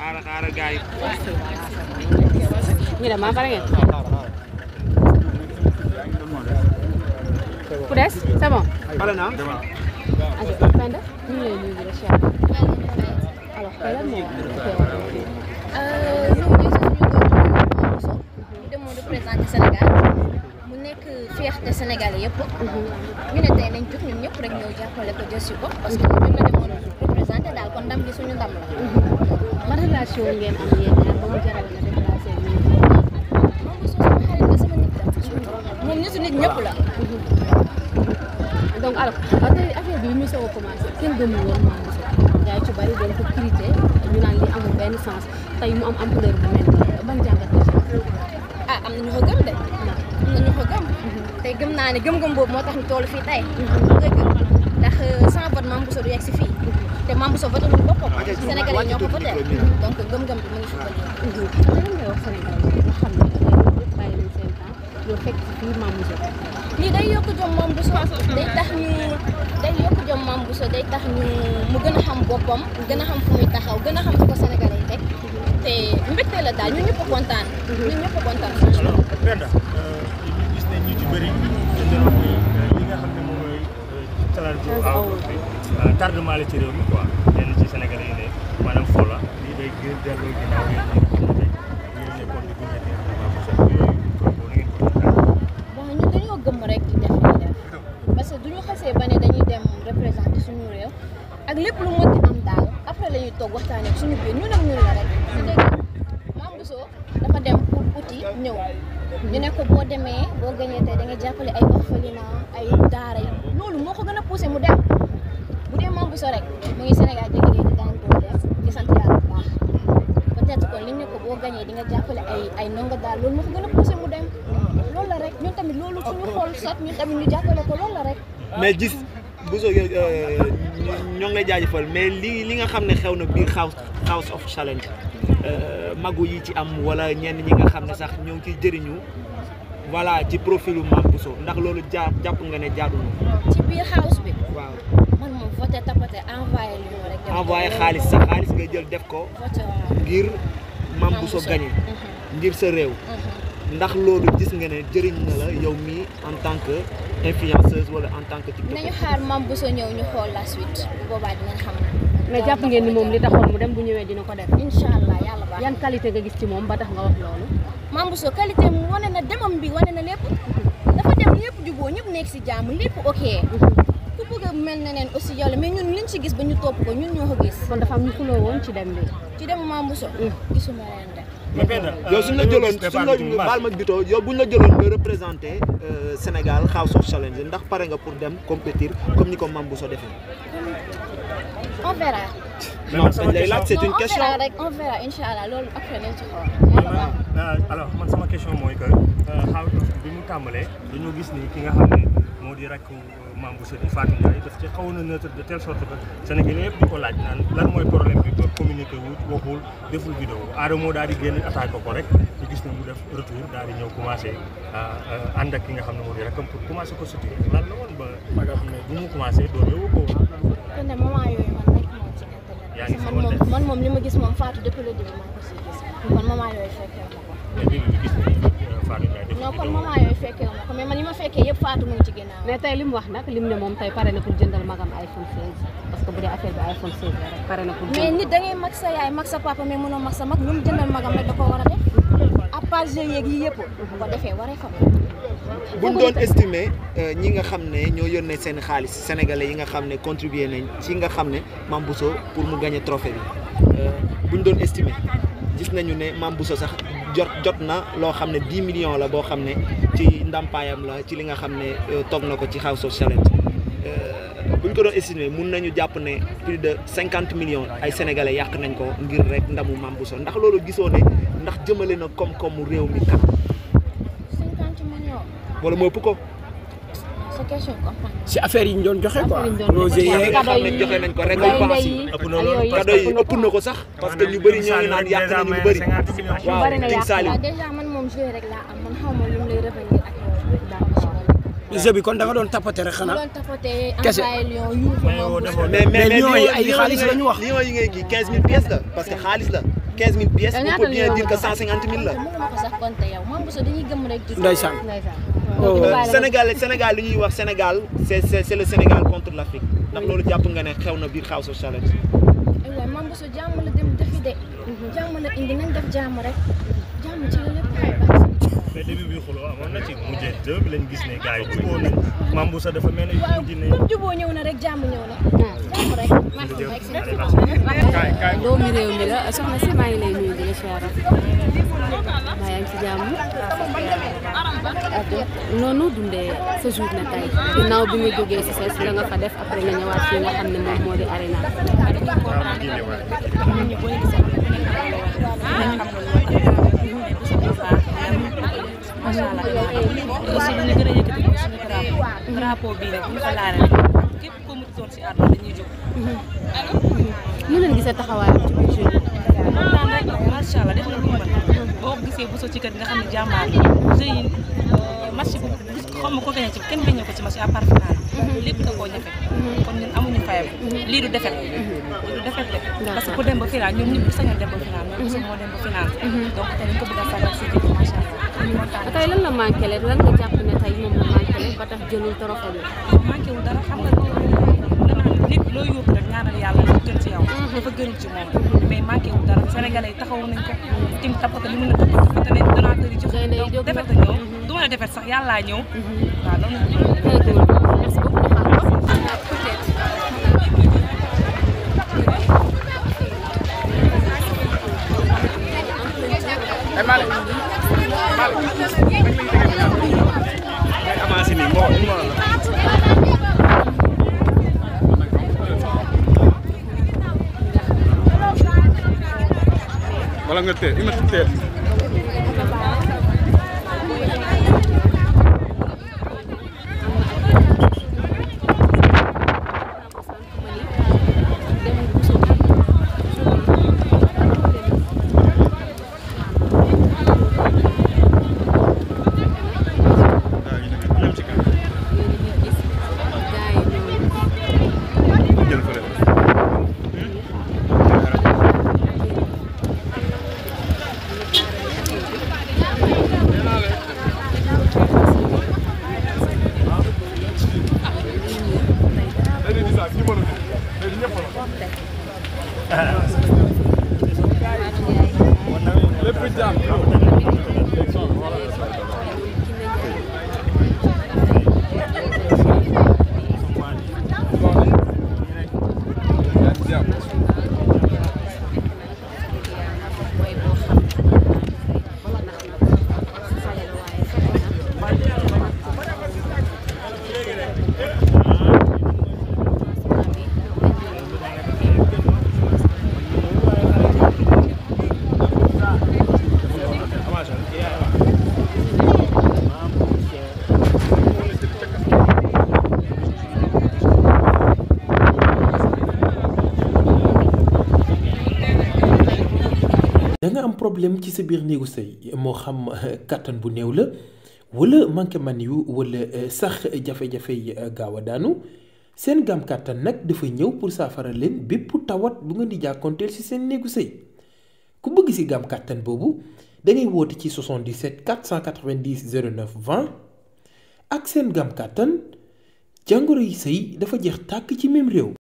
xaaral gars yi. ñu dem maa pare ngeen. ku des c'est bon. pare naa. Penda ñu ngi lay nuyu di la cher. alors tey lan moo ñu demoon représenté Sénégal mu nekk fierté sénégalais yëpp. ñu ne tey nañ jóg ñun ñëpp rek ñëw jàppale ko jël si ko parce que ñun la demoon représenté daal kon ndam bi suñu ndam la. ban relation ngeen am yéen ñaar ba mu jaral nga déplacé ñu. moom bu soo sama xarit la sama nit la moom nitu nit ñëpp la. donc alors tey affaire bi ñu soog a commencé kenn gëmul woon Mame Bousso gars yi ci bari doon ko critiqué ñu naan li amul benn sens tey mu am ampleur bu mel nii ban jàngat la ci. ah am na ñu ko gëm de. am na ñu ko gëm. tey gëm naa ne gëm-gëm boobu moo tax ñu toll fii tey. dëgg ndax sans vote Mame Bousso du yegg si fii te Mame Bousso voté lu boppam Sénégalais ñoo ko voté donc gëm-gëm bi mu ngi fi ba léegi. te lan ngay wax Sénégalais yi nga xam ne ñëpp bàyyi nañ seen temps ñoo fekk si fii Mame Bousso. lii day yokk jom Mame Bousso day tax ñu mu gën a xam boppam gën a xam fu muy taxaw gën a xam fu ko Sénégalais yi teg te mbégte la daal ñun ñëpp a kontaan. ñun ñëpp a kontaan franchement. Penda gis nañ ñu ci bëri dañoo li nga xam ne moom mooy challenge tardement la ci réew mi quoi yenn ci Sénégalais yi ne maanaam fo la lii day gën delloo ginnaaw yéen ñi nga xam ne tey yéen nekkoon di gunge di Mame Bousso yooyu boo ngeen ko bon ñun dañoo gëm rek di def li def parce que duñu xasee ba ne dañuy dem représenter suñu réew ak lépp lu mënti am daal après la ñuy toog waxtaanee ak suñu biir ñun ak ñun la rek su dégg Mame Bousso dafa dem pour uti ñëw ñu ne ko boo demee boo gañee tey da nga jàppale ay orphelinat ay daara yi loolu moo ko gën a poussé mu dem bu dee Mame Bousso rek mu ngi Sénégal di liggéey di daan dooleem di sant yàlla bu baax peut-être kon li ñu ne ko boo gañee di nga jàppale ay ndongo daal loolu moo ko gën a poussé mu dem loolu la rek ñun tamit loolu suñu xool sot ñun tamit ñu jàppale ko loolu la rek. mais gis Bousso ñoo ngi lay jaajëfal mais li nga xam ne xew na biir House of Challenge magu yi ci am wala ñenn ñi nga xam ne sax ñoo ngi ciy jëriñu voilà ci profilu Mame Bousso ndax loolu jàpp nga ne jaadu na. ci biir house bi. waaw man moom voté tapoté envoyé li ñu rek. envoyé xaalis sa xaalis nga jël def ko. voté waaw ngir Mame Bousso gagné. ngir sa réew. ndax loolu gis nga ne jëriñ na la yow mii en tant que influenceuse wala en tant que TikTok. nañu xaar Mame Bousso ñëw ñu xool la suite bu boobaa dinañ xam. mais jàpp ngeen ni moom li taxoon mu dem bu ñëwee dina ko def. incha allah yàlla baax yan qualité nga gis ci moom ba tax nga wax loolu. Mame Bousso qualité mu wane na demam bi wane na lépp dafa dem ñëpp juboo ñëpp nekk si jàmm lépp ok ku bëgg a mel ne neen aussi yow la mais ñun liñ ci gis ba ñu topp ko ñun ñoo ko gis. kon dafa am ñu xuloo woon ci dem bi. ci demu Mame Bousso. gisuma leen de. mais Penda yow suñ la jëloon baal ma bitoo yow buñ la jëloon nga représenté Sénégal House of Challenge ndax pare nga pour dem compétir comme ni ko Mame Bousso defee. on verra. non dañ lay laaj c'est une question. on verra rek on verra incha allah loolu après nañ ci xool. alors man sama question mooy que bi mu tàmbalee dañoo gis ni ki nga xam ne moo di rek Mame Bousso di Fatou Ndiaye daf ci xawoon na neutre de telle sorte que Sénégalais yëpp di ko laaj naan lan mooy problème bi ba communiqué wut waxul deful vidéo Adamo daal di génn attaqué ko rek ñu gis ne mu def retour daal di ñëw commencé ànd ak ki nga xam ne moo di rakam pour commencé ko soutenir lan la woon ba nga xam ne bu mu commencé doole woo ko. kon ne moment yooyu man nekk moom ci internet. yaa ngi si man moom li ma gis moom Fatou depuis le début maa ngi ko siy gis kon moment yooyu fekkee ma ko. mais début bi gis nañu Fatou Ndiaye def non kon moment yooyu fekkee ma ko mais man li ma fekkee yëpp Fatou mu ngi ci ginnaaw. mais tey li mu wax nag lim ne moom tey pare na pour jëndal magam iPhone 16 parce que bu dee affaire bi iPhone 16 la rek pare na pour. mais nit da ngay mag sa yaay mag sa papa mais mënoo mag sa mag lu mu jëndal magam rek da koo war a def à part jeux yeeg yi yëpp bu ko defee waree fa. buñ doon estimer ñi nga xam ne ñoo yónnee seen xaalis sénégalais yi nga xam ne contribué nañ ci nga xam ne Mame Bousso pour mu gagner trophée bi buñ doon estimer gis nañu ne Mame Bousso sax jot na loo xam ne 10 millions la boo xam ne ci ndàmpaayam la ci li nga xam ne toog na ko ci House of Challenge buñ ko doon estimer mun nañu jàpp ne plus de 50 millions ay sénégalais yàq nañ ko ngir rek ndamu Mame Bousso ndax loolu gisoo ne ndax jëmale na koom-koomu réew mi kat. 50 millions. wala moo ëpp ko. sa question comprendre. si affaire yi ñu doon joxe quoi. projet yi nga xam ne joxe nañ ko récompense yi cadeau yi ëpp na ko sax parce que ñu bëri ñoo ngi naan yàq nañu lu bëri. waaw King Saliou déjà man moom jeu rek laa am man xaw ma lu mu lay revenir ak yow. jeu bi kon da nga doon tapoter rek xanaa. doon tapoter envoyé Lion mais Lion yi ay xaalis la ñu wax. Lion yi ngay kii 15000 pièces la parce que xaalis la. 15 000 pièces on peut bien dire que 150 000 la. mënuma ko sax compter yow Mame Bousso dañuy gëm rek di ndeysaan Sénégal li ñuy wax Sénégal c'est le Sénégal contre l'Afrique ndax loolu jàpp nga ne xew na biir House of Challenge. ay waay Mame Bousso jàmm la dem defi de jàmm la indi nañ def jàmm rek jàmm ci la lépp mais début bi xuloo amoon na ci mujjee deux bi lañ gis ne gars yi jubóo nañ Mame Bousso dafa mel ne mujj ne comme jubóo ñëw na rek jàmm ñëw na jàmm rek doomi réew mi la soxna si maa ngi lay nuyu di la siyaara maa yaa ngi ci jàmm noonu dundee sa journée tey ginnaaw bi nga jógee si ses la nga fa def après nga ñëwaat fii nga xam ne moom moo di arena macha allah aussi lu ñu gën a yëkkati mooy suñu drapeau bii rek bu ñu ko laalee rek képp ko mu doon si àdduna dañuy jóg. ñu leen gisee taxawaayam ci biir jeu kontaan rek macha allah def na lu mu mën boo ko gisee Bousso ci kër nga xam ne jàmbaar jeu yi match bi xam nga ko gañe ci kenn gañe ko ci match à part final lépp da koo ñafe kon ñun amuñu fayam lii du defet parce que ku dem ba final ñoom ñëpp sañoon dem ba final mais Bousso moo dem ba final donc te dañ ko bëgg a sagal si jëf macha allah tey lan la manqué leen lan nga jàpp ne tey moom la manqué leen ba tax jëlul trophée bi manqué wu dara xam nga nit loo yóbbu rek ñaanal yàlla lu gën ci yow dafa gënul ci moom mais manqué wu dara sénégalais yi taxawu nañ ko tim tapata li mën a tapata ne donateur yi ci donc defet a ñëw du mën a defet sax yàllaa ñëw waaw loolu merci beaucoup wala nga teel ima teel da nga am problème ci sa biir néegu sëy moo xam kattan bu néew la wala manqué man yu wala sax jafe-jafe yi gaaw a daanu seen gaam kattan nag dafa ñëw pour saafara leen bépp tawat bu nga di jàkkoonteel ci seen néegu sëy ku bëgg ci gaam kattan boobu da ngay woote ci 77 490 09 20 ak seen gaam kattan jàngoro yi sëy dafa jeex tàkk ci même réew.